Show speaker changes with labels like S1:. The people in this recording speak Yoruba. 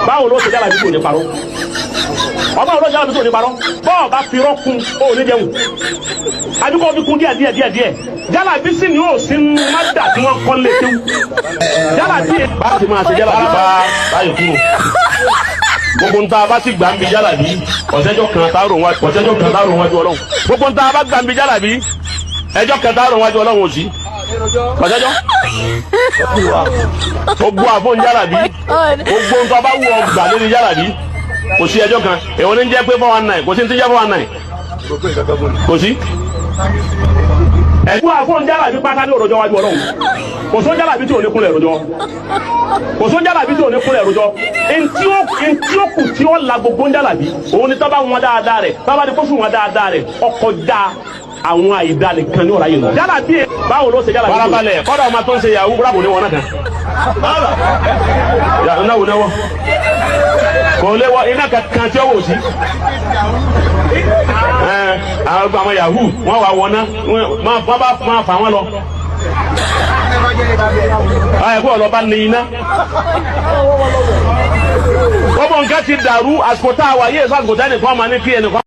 S1: Báwo ló ṣe jálàbí tó ní parọ́? Ọba wo ló ṣe jálàbí tó ní parọ́? Bọ́ọ̀ bá fi irọ́ kún, ó ní jẹun. Àbíkọ́ fi kún díẹ̀ díẹ̀ díẹ̀ díẹ̀. Jálàbí sì ni ó sì ń má dà tí wọ́n kọ́ lé kéwú. Jálàbí bá ti máa ṣe jálàbí bá báyìí kúrò. Gbogbo ń ta bá ti gbà ń bi jálàbí, ọ̀sẹ́jọ́ kan tá rò wájú, ọ̀sẹ́jọ́ kan tá rò wájú Ọlọ́run. Gbogbo ń ta bá gbà ń bi jálàbí, ẹjọ́ kan tá rò wájú Ọlọ́run ò sí. Ọ̀sẹ́jọ́. Gbogbo àfọ̀n jálàbí, gbogbo ń ta bá wù ọ gbà lórí jálàbí, kò sí ẹjọ́ kan. Èwo ní jẹ́ pé 419? Kò sí ní ti jẹ́ 419. Kò sí. Ẹ̀kú àfọ̀n jálàbí pátá ní òròjọ́ wájú Ọlọ́run. Kò só jálàbí tí ò ní kúnlẹ̀ rojọ́. Kò só jálàbí tí ò ní kúnlẹ̀ rojọ́. Ntí ó kù tí ó la gbogbo jálàbí, òun ni tọ́ba wọn dáadáa rẹ̀, tọ́ba ní kó sùn wọn dáadáa rẹ̀, ọkọ̀ já àwọn àìdá nìkan ní ọ̀rá yìí lọ. Jálàbí báwo ló ṣe jálàbí? Farabalẹ̀, kọ́dà ọmọ tó ń ṣe yahoo kúrò ní wọn náà kan. Yàrá náwó náwó. Kò lè wọ iná kankan tí ó wò sí. Àwọn àwọn yahoo wọ́n wà wọ́n náà wọ́n bá máa fà wọ́n lọ. Ayẹ kó ọlọ́ba ní iná. Gbogbo nǹkan ti dàrú àsìkò tá a wà yé èso àsìkò tá ẹnìkan máa ní kí ẹnìkan.